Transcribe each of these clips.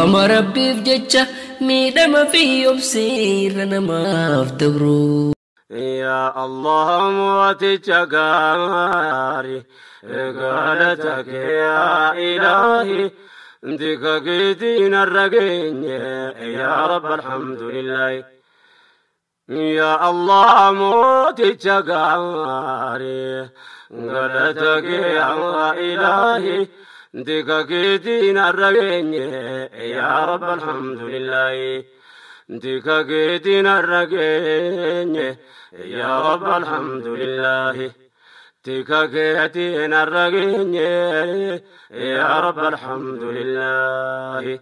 Waama Rabbiif jecha miidhama fi obsiirra namaaf dabru. يا الله موتي غاري قالتك يا إلهي انتك قيدين الرقين يا رب الحمد لله يا الله موتي غاري قالتك يا إلهي انتك قيدين الرقين يا رب الحمد لله انتك قيدين الرقين يا رب الحمد لله تكاكيتين الرقين يا رب الحمد لله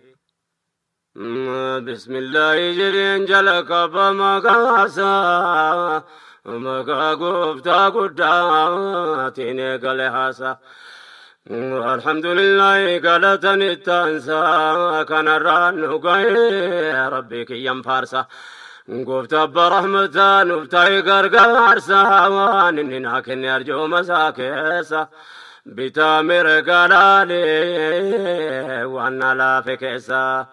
بسم الله جرين جلك بمقاسا مقاقوفتا قداتين قلحاسا الحمد لله قالتني التنسى كان الرانو ربك ينفارسا قفت برحمة نفتاي قرقارسا وانني ناكن يرجو مساكيسا بتامر قلالي وانا لا فكيسا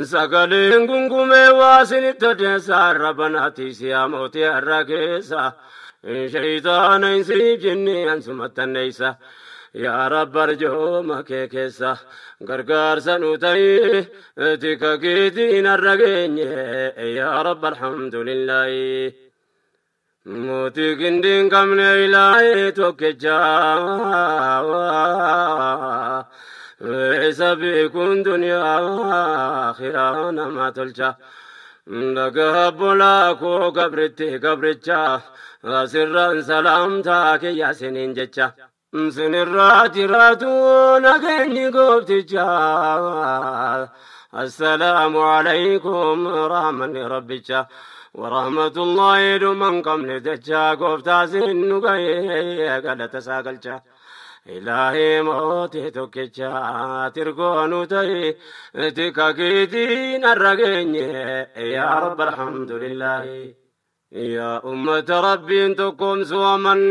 سقلين قنقمي واسن التدسا ربنا تيسيا موتي الركيسا شيطان ينسيب جني انسمت النيسا يا رب ارجو مكيكسا غرغار سنوتي تكاكيدين الرقين يا رب الحمد لله موتي كندين كمن إلهي توكجا ليس بكون دنيا آخرة ما تلجا لقب لاكو قبرتي قبرتشا سرا سلامتك يا سنين جتشا سنراتراتون أغني قبتجا السلام عليكم رحمة ربك ورحمة الله لمن قمن دجا قفتا سنقاي قد تساقلجا إلهي موتي تكجا ترقونو تي تكاكيدين الرقيني يا رب الحمد لله يا أمة ربي انتكم سوى من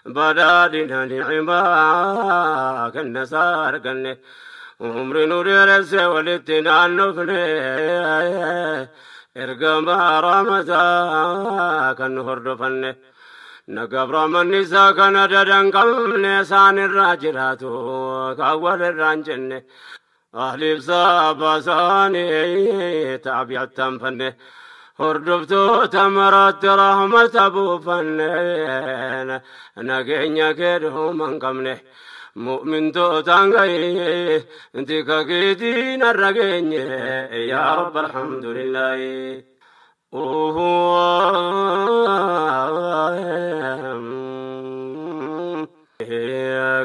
بدالنا نعما كنا سار كنا عمري نوري رسي ولتنا النفني ارقم رمتا كن هردفني نقبر من نسا كان ددن قمني سان الراجراتو كأول الرانجني أهلي بصابة ساني تعبي التنفني هردفتو تمرت رحمة أبو فنين نقين كده من قمني مؤمن تو تنقي انتك كيدين الرقين يا رب الحمد لله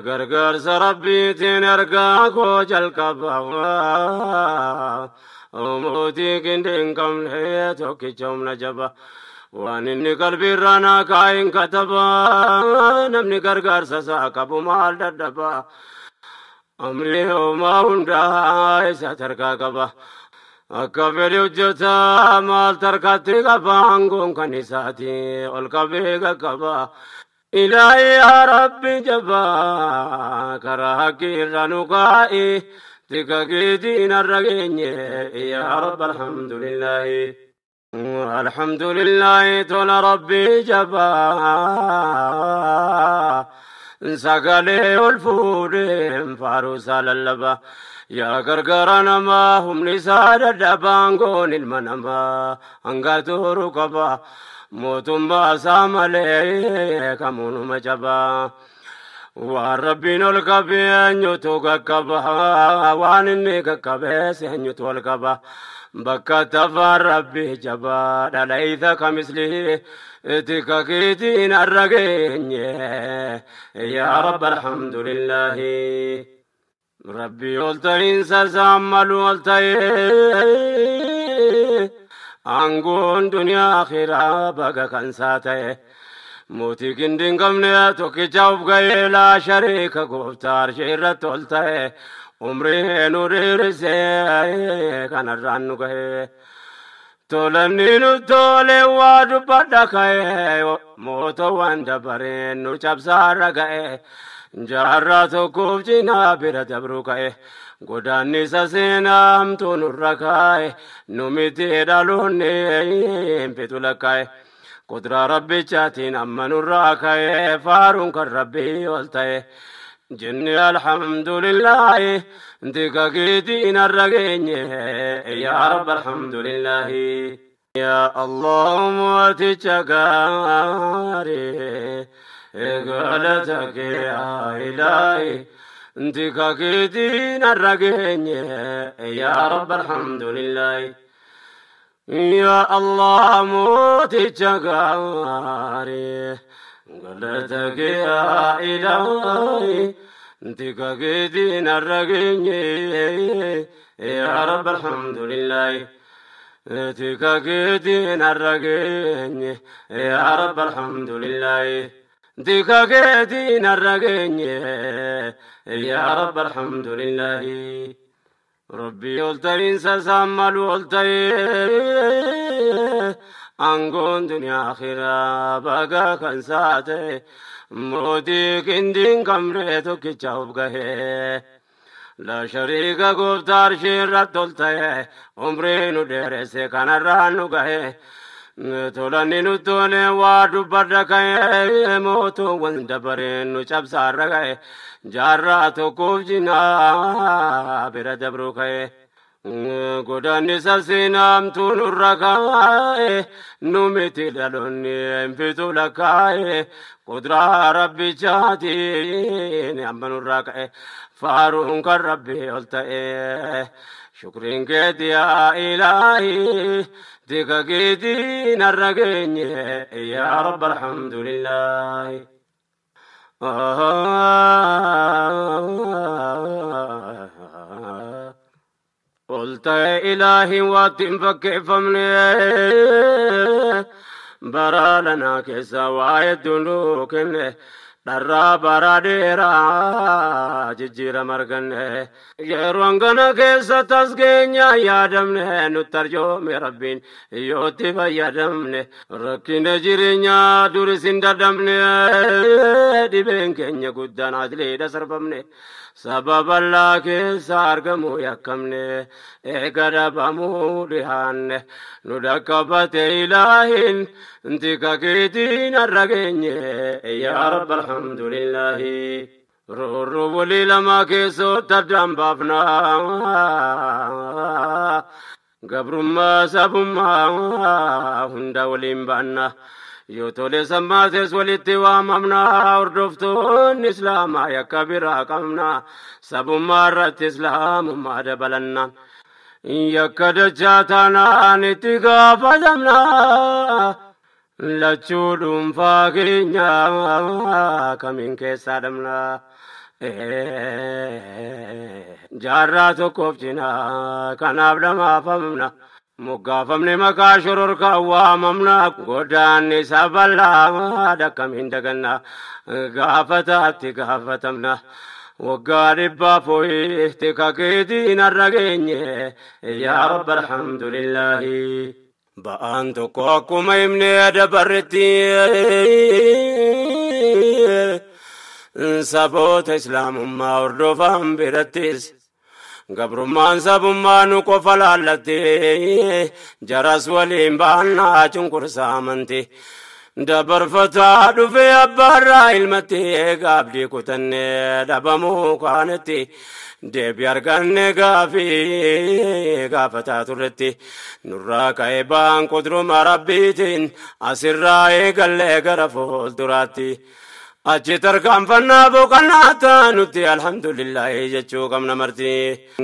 غرغر سربي تنرقاكو جلقبا وموتي كندين كم حياتك جوم نجبا وانني قلبي رانا كاين كتبا نمني غرغر سساكبو مال ددبا أمري وما هندا ستركا كبا أكبر وجتا مال تركتي كبا أنقون كنيساتي والكبي كبا إلهي يا ربي جبا كراهك رنقائي تكاكيدين الرقين يا رب الحمد لله الحمد لله طول ربي جبا سقالي والفورين فاروسا للبا يا قرقرنا ما هم نسار الدبانقون المنما أنقاتو ركبا موتم باسامالي كمون مجبا والربين القبي يتوقع كبا وانني كبس يتوقع كبا بكا تفر ربي جبا ليس كمثله تكاكيتين الرقين يا رب الحمد لله ربي قلت سامل قلت أنقون دنيا آخرة بقى كنساتي موتي كندين قمني توكي جاوب لا شريك قفتار شيرة تولتي عمري نوري رسي كان الرانو كهي تولني نتولي وادو بدكاي موتو واندبرين نوچاب سارغاي Jaarraa tokkoof cinaa bira dabruu ka'e. Godaannisa seenaa hamtuu nurra kaa'e. Nu miti dhaloonni hin fixu lakkaa'e. Kuduraa rabbichaatiin amma nurraa ka'e faaruun kan rabbii ol ta'e. Jinni alhamdulillaahi tika keetiin har'a geenye yaa rabbi alhamdulillaahi. Yaa Allah mooticha gaarii galata kee yaa ilaahi tika keetiin har'a geenye yaa rabbi alhamdulillaahi. Yaa Allah mooticha gaarii galata kee yaa ilaahi tika keetiin har'a geenye yaa rabbi alhamdulillaahi. Tika keetiin har'a geenye yaa rabbi alhamdulillaahi. Tika keetiin har'a geenye yaa rabbi alhamdulillaahi. Rabbi ol ta'iinsa isaan malu ol ta'ee aangoon duniyaa akhiraa baga kan saate mootii qindiin kamree tokkicha of gahee. La shariika gooftaa arshii irratti ol ta'e umrii nu dheeresse kanarraa nu gahe. Tolanni nu tole waa dubbadha ka'e mootuuwwan dabareen nu cabsaarra ga'e jaarraa tokkoof cinaa bira dabruu ka'e. Godaannisa seenaamtuu nurra kaa'e nu miti dhaloonni hin fixu lakkaa'e kuduraa rabbichaatiin amma nurraa ka'e faaruun kan rabbii ol ta'e. Shukriin keeti yaa ilaahi tika keetiin har'a geenye yaa rabbi alhamdulillaahi. Ol ta'e ilaahi waatti hin fakkeeffamne bara lanaa keessa waa hedduu nuu kenne. Dharraa bara dheeraa jijjiirama arganne yeroo hangana keessa tasgeenya yaadamne nutti arjoome rabbiin yootti fayyadamne rakkina jireenyaa duris hin dadhabne dhibeen keenya guddaan adliidha sarbamne sababa allaa keessa argamuu yakkamne eega dhabamuu dhihaanne nu dhaqqabate ilaahin tika keetiin har'a geenye yaa rabbi alhamdulillaahi. Roorroo walii lama keessootti addaan baafna. Gabrummaa sabummaa hunda waliin baanna. Yoo tole sammaates walitti waamamna. Hordoftoonni islaamaa yakka biraa qabna. Sabummaa irratti islaamummaa dabalanna. Yakka dachaa taanaan itti gaafatamna. Lachuu dhuunfaa keenya kamiin keessaa dhabna. Jaarraa tokkoof cinaa kanaaf dhamaafamna. Moggaafamne maqaa shororkaa waamamna. Godaanni sabalaa dhakkamiin daganna. Gaafataatti gaafatamna. Waggaa dhibbaa fooyii tika keetiin har'a geenye yaa rabbi alhamdulillaahi. Ba'aan tokko akkuma himne dabarretti saboota islaamummaa hordofan birattis gabrummaan sabummaa nu qofa laallatti jaras waliin baannaa cunqursaa amanti. Dabarfataa dhufee abbaarraa ilmatti gaabdii kutannee dhabamuu kaanetti deebii arganne gaafii gaafataa turretti nurraa ka'ee ba'aan qudruma rabbiitiin asirraa eegallee gara fuulduraatti. Achi tarkaanfannaa boqonnaa taanutti alhamdulillaahi jechuu qabna marti.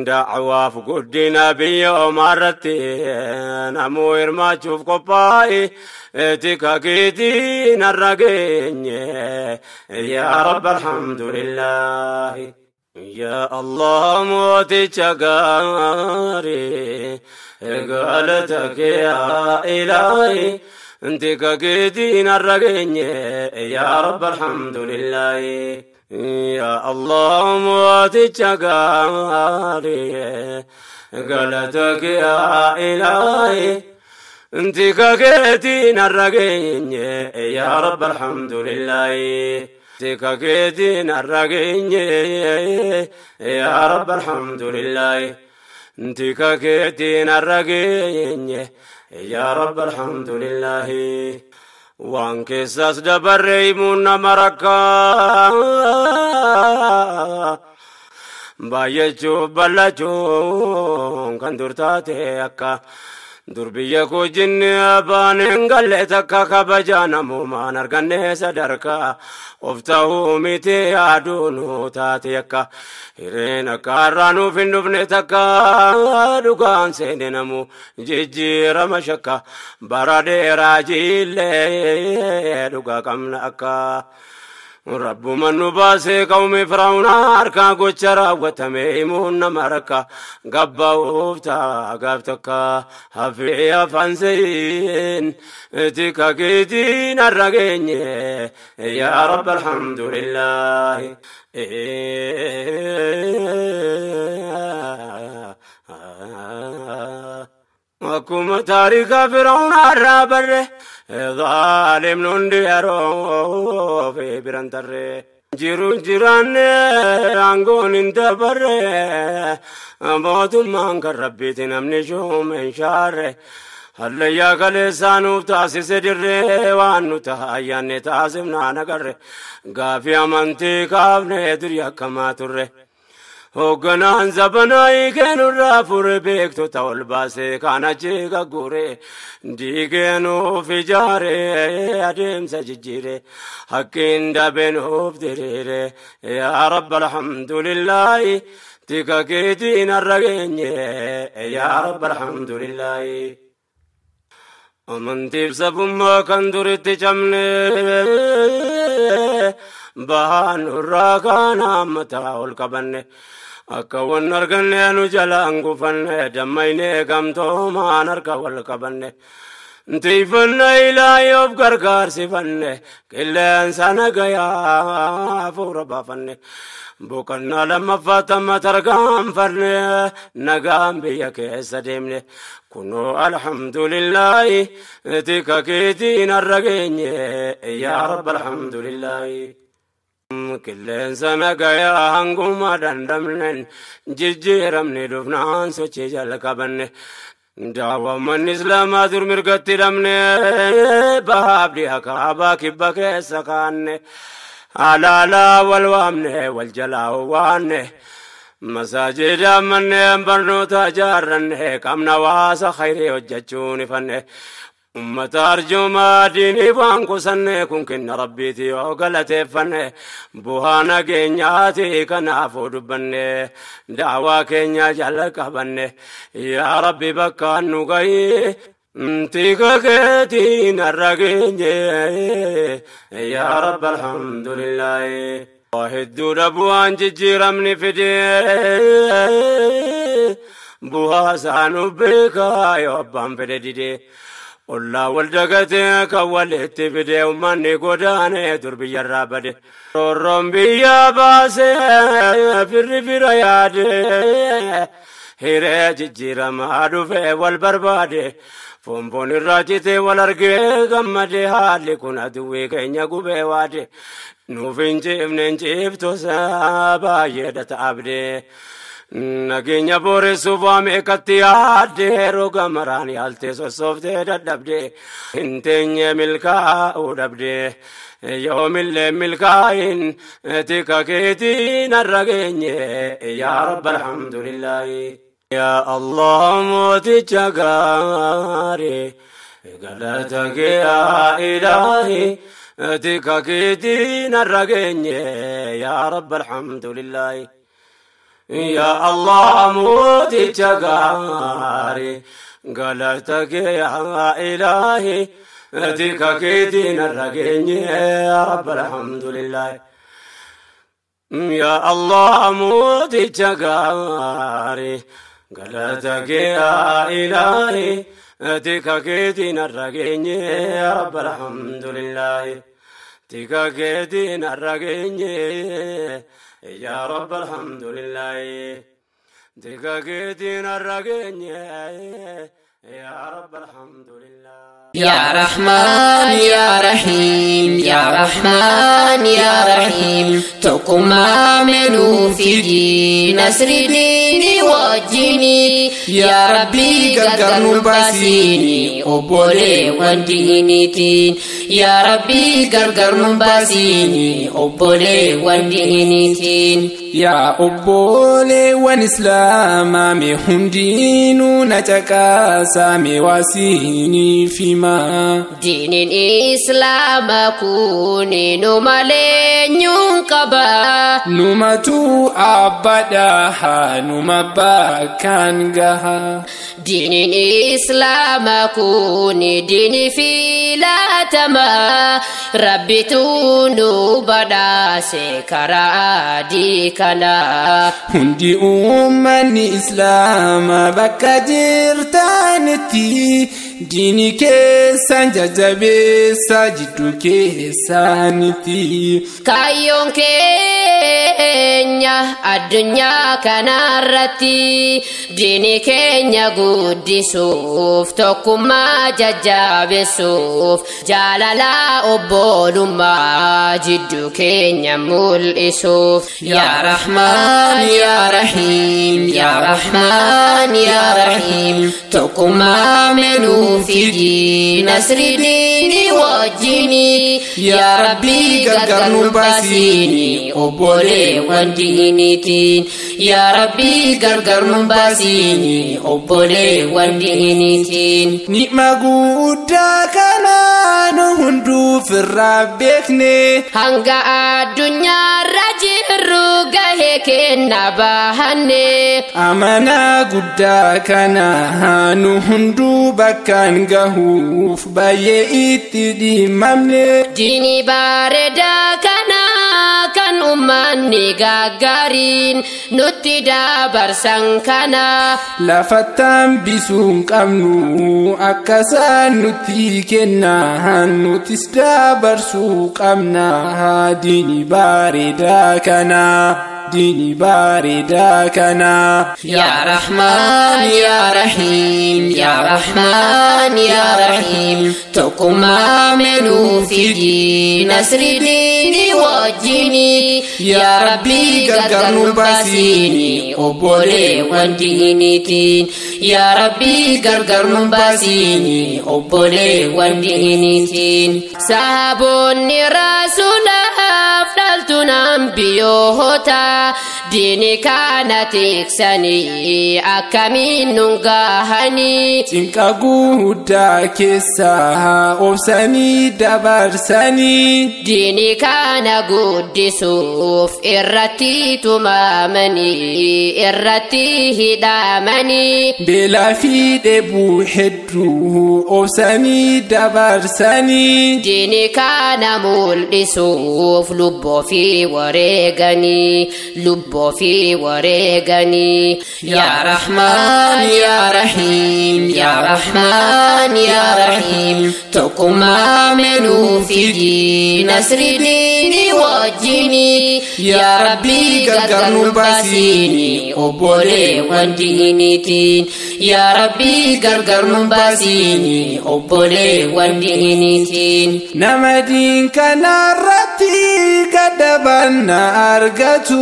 Da'awaaf guddina biyya omaarratti namuu hirmaachuuf qophaa'e tika keetiin har'a geenye yaa rabbi alhamdulillaahi. Yaa Allah mooticha gaarii galata kee yaa ilaahi tika keetiin har'a geenye yaa rabbi alhamdulillaahi. Yaa Allah mooticha gaarii galata kee yaa ilaahi tika keetiin har'a geenye yaa rabbi alhamdulillaahi. Tika keetiin har'a geenye yaa Rabbi alhamdulillaahi. Tika keetiin har'a geenye yaa Rabbi alhamdulillaahi. Waan keessaas dabarre himuun nama rakkaa. Baay'achuuf bal'achuun kan dur taate akka dur biyya koo jinni abbaan hin galle takka kabajaa namoomaan arganne sadarkaa of ta'uu miti yaaduun taate akka hireen akka har'aa nuuf hin dhufne takka dhugaan seene namu jijjiirama shakka bara dheeraa jiillee dhugaa qabna akka. Rabbuma nu baasee qawmi Firaa'uunaa harkaa gocha raawwatame himuun nama rakka gabbaa'uuf ta'a gaaf takka hafee afaan seeyin tika keetiin har'a geenye yaa Rabbi alhamdulillaahi. Akkuma taarika Firaa'uunaa irraa barre zaalimni hundi yeroo fi biran tarre. Jiruun jiraanne aangoon hin dabarre mootummaan kan rabbiiti namni shuume hin shaarre. Hallayyaa kaleessaa nuuf taasise dirree waan nu ta'a ayyaanne taasifnaa nagarre gaafii amantii kaafne durii akkamaa turre. Hoogganaan zabanaa hiikeenurraa fure beektota ol baasee kan achi gaggure diigeenuuf ijaare adeemsa jijjiire hakkiin dabeenuuf diriire yaa Rabbi alhamdulillaahi tika keetiin har'a geenye yaa Rabbi alhamdulillaahi. Amantiif sabummaa kan duritti cabne bahaan nurraa kaan hammataa ol qabanne. Akka waan arganne nu jalaan gufanne dammaynee gamtoomaan harka wal qabanne. Tiifanna ilaahi of gargaarsifanne qilleensa nagayaa hafuura baafanne. Boqonnaa lammaffaa tamma tarkaanfanne nagaan biyya keessa deemne. Kunoo alhamdulillaahi tika keetiin har'a geenye yaa Rabbi alhamdulillaahi. Qilleensa nagayaa hanguma dandamneen jijjiiramne dhufnaan sochii jalqabanne. Daawwammanni Islaamaa dur mirgatti dhabne bahaaf dhiha kaabaa kibba keessa kaanne. Alaalaa wal waamne wal jalaa waanne. Masaajida manneen barnoota ijaarranne qabna waasa khayrii hojjechuun ifanne. Ummata arjoomaa diinii waan qusanne kun kenna rabbiiti yoo galateeffanne bu'aa nageenyaati kanaafuu dubbanne daawaa keenya jala qabanne yaa Rabbi bakka nu gahi tika keetiin har'a geenye yaa Rabbi alhamdulillaahi. Hedduudha bu'aan jijjiiramni fidee bu'aa isaanuu beekaa yoo abbaan fedhe didee. Ollaa wal dagatee kan walitti fidee uummanni godaanee dur biyyarraa bade. Roorroon biyya baasee firri fira yaadee hiree jijjiiramaa dhufee wal barbaade. Foonfoon irraa citee wal argee gammadee haalli kun aduwwii keenya gubee waade. Nuuf hin ciifne hin ciiftosa baay'eedha ta'abdee. Nageenya booressuuf waame eekkatti yaadde roga maraan yaaltee sossooftee dadhabde hin teenye milkaa'uu dhabde yoomillee milkaa'in tika keetiin har'a geenye yaa Rabbi alhamdulillaahi. Yaa Allah mooticha gaarii galata kee yaa ilaahi tika keetiin har'a geenye yaa Rabbi alhamdulillaahi. Ya Allah mooticha gaarii galata kee yaa ilaahi tika keetiin har'a geenye yaa Rabbi alhamdulillaahi. Ya Allah mooticha gaarii galata kee yaa ilaahi tika keetiin har'a geenye yaa Rabbi alhamdulillaahi. Tika keetiin har'a geenye يا رب الحمد لله. Tika keetiin har'a geenye يا رب الحمد لله. يا رحمن يا رحيم يا رحمن يا رحيم تقوم منو في نصر ديني وجيني يا ربي قرقر باسيني أبولي ودينيتين يا ربي قرقر باسيني أبولي ودينيتين يا أبولي ونسلام مهندين نتكا سامي واسيني فيما دين الإسلام كوني نمالين ينقبا نمتو أبداها نمباكان غها دين الإسلام كوني دين في لا تما ربي تونو بدا سكرا دي كنا هندي أمني إسلام بكا جرتانتي ديني كيسان جاجابيسا جدو كيسانتي كايون كينيا الدنيا كنارتي ديني كينيا قدي سوف توكما جاجابيسوف جالالا أبولما جدو كينيا مولئسوف يا رحمن يا رحيم يا رحمن يا رحيم توكما منو في نصر ديني وجيني يا ربي قرقر باسيني أبولي ودينيتين يا ربي قرقر باسيني أبولي ودينيتين نعمة قودا كان هندو في الربكني هنگا الدنيا رجل روغه كنباهني أمانا قودا كان هندو بكان gahuuf baay'ee itti dhimmamne diini bareedaa kana kan ummanni gaggaariin nutti dabarsan kana lafattaan bisuun qabnu akkasaan nutti kennan nutis dabarsuu qabna diini bareedaa kana ديني باردا كنا يا رحمن يا رحيم يا رحمن يا رحيم تقوم منو في نصر ديني وجيني يا ربي قرقر باسيني أبولي ودينيتين يا ربي قرقر باسيني أبولي ودينيتين صحابوني رسولا أفضلتنا بيوهتا ديني كانت تكسني أكمين نغاهني Cinqa guddaa keessa obsanii dabarsanii diini kana guddisuuf irratti tumamanii irratti hidhamanii beelaa fi dheebuu hedduu obsanii dabarsanii diini kana mul'isuuf lubbuu fi wareeganii lubbuu fi wareeganii yaa rahmaan yaa rahiim yaa rahmaan yaa rahiim tokkummaa menuu fidi nasri diini wajjini yaa rabbii gargar nu baasini obboleewwan diiniitiin yaa rabbii gargar nu baasini obboleewwan diiniitiin. Nama diin kanarratti gaddabanna argatu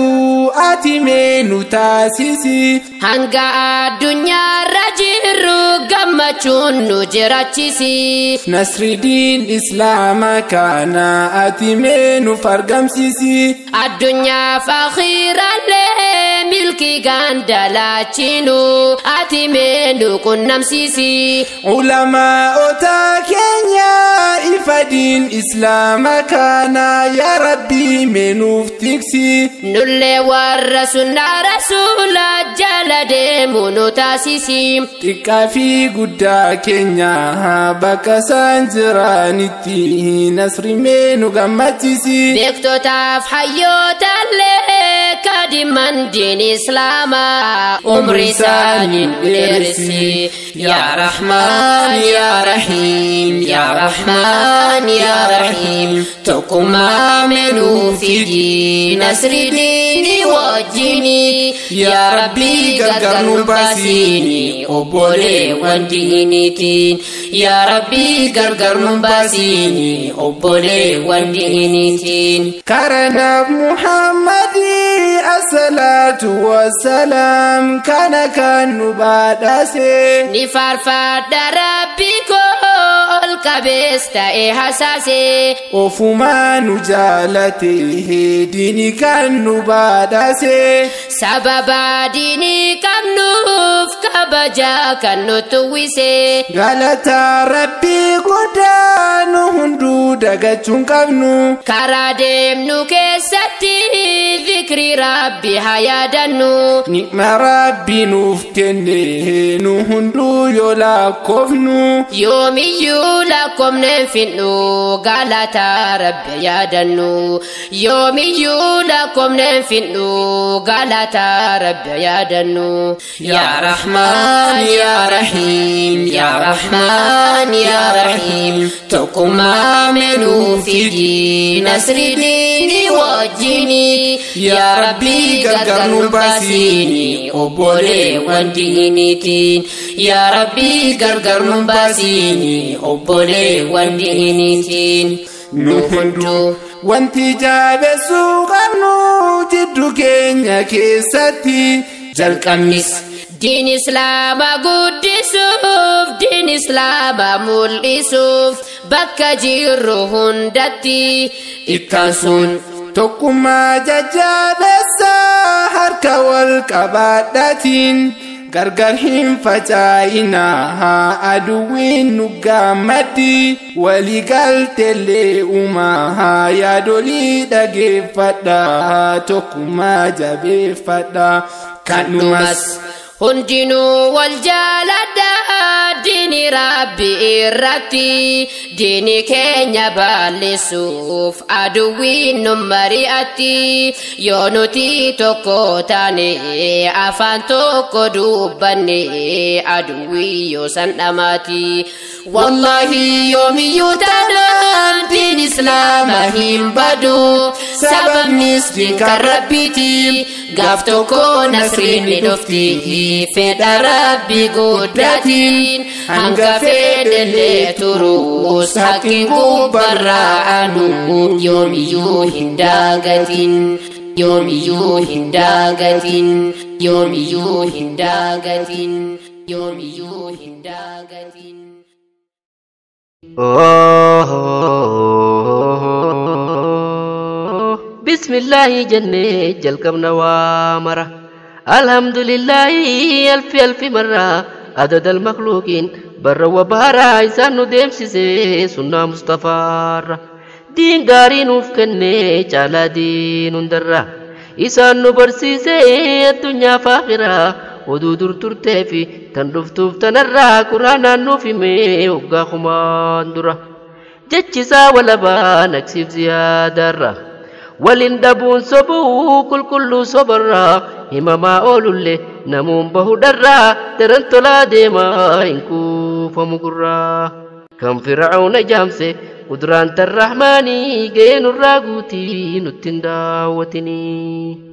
ati mee nu taasisi. Hanga addunyaarra jirru gammachuun nu jiraachisi. Nasridiin Islaama kana ati mee nuuf argamsiisi. Addunyaaf akhiirallee milkii gandalaachinu ati mee nu qunnamsiisi. Ulamaa'ota keenya ifa diin Islaama kana yaa Rabbii mee nuuf tiksi. Nullee warra sunnaa rasuula jala deemu nu taasisi. Xiqqaa fi guddaa keenya bakka isaan jiranitti nasri mee nu gammachiisi. Beektotaaf hayyootallee Kadiman diin islaamaa umri isaanii dheerisi. Yaa Rahmaan yaa Rahiim yaa Rahmaan yaa Rahiim tokkummaa menuu fidi nasri diini wajjini. Yaa Rabbi gargar nu baasini obboleewwan diiniitiin. Yaa Rabbi gargar nu baasini obboleewwan diiniitiin. Karanaaf Muhammadii asalaatu wassalaam kana kan nu badhaase. Ni faarfadha Rabbi koo ol qabees ta'e hasaase. Ofumaa nu jaalate diini kan nu badhaase. Sababa diinii qabnuuf kabajaa kan nu tuwwise. Galata Rabbii guddaa nu hunduu dagachuu hin qabnu. Karaa deemnu keessatti zikri Rabbi haa yaadannu. Ni'ma Rabbi nuuf kenne nu hunduu yoo lakkoofnu. Yoomiyyuu lakkoofne hin fixnu galata Rabbi yaadannu. Yoomiyyuu lakkoofne hin fixnu galata Rabbi yaadannu. Yaa Rahmaan yaa Rahiim yaa Rahmaan yaa Rahiim tokkummaa menuu fidi nasri diini wajjini. Yaa Rabbi gargar nu baasini obboleewwan diiniitiin. Yaa Rabbi gargar nu baasini obboleewwan diiniitiin. Nu hunduu wanti jabeessuu qabnu jidduu keenya keessatti jalqabnis. Diin islaamaa guddisuuf diin islaamaa mul'isuuf bakka jirru hundatti Ittaansuun tokkummaa jajjabeessa harka wal qabaadhaatiin gargar hin facaa'inaa aduwwiin nu gaammaddi walii galteellee uumaa yaadolii dhageeffadhaa tokkummaa jabeeffadhaa kan dhumas. Hundinuu wal jaaladha diini Rabbi irratti diini keenya balleessuuf aduwwiin nu mari'atti yoo nuti tokko taane afaan tokko dubbanne aduwwii yoo san dhamaati. Wallaahi yoomiyyuu taanaan diin islaamaa hin badu sababnis diin kan Rabbiiti gaaf tokko nasriin ni dhufti. Fedha Rabbi guddaatiin hanga fedhellee turus haqqiin gubbarraa anu yoomiyyuu hin daagatin yoomiyyuu hin daagatin yoomiyyuu hin daagatin yoomiyyuu hin daagatin. Bismillaahi jennee jalqabna waa mara. Alhamdulillahi alfi alfi marra adada almakhluuqiin barra wabaaraa isaan nu deemsise sunnaa Mustafaarra. Diin gaarii nuuf kenne caalaa diin hundarra isaan nu barsiise addunyaa fi akhiraa oduu dur turtee fi tan dhuftuuf tanarraa quraanaan nuuf hime waggaa kumaan dura. Jechisaa walabaa naqsiif ziyaadaarra waliin dhabuun sobuu qulqulluu sobarraa himamaa oolullee namuun bahudharraa daran tolaa deemaa hin kuufamu gurraa. Kan Fir'aawna jaamse qudraan tarrahmaanii ga'ee nurraa guutii nutti hin daawwatinii.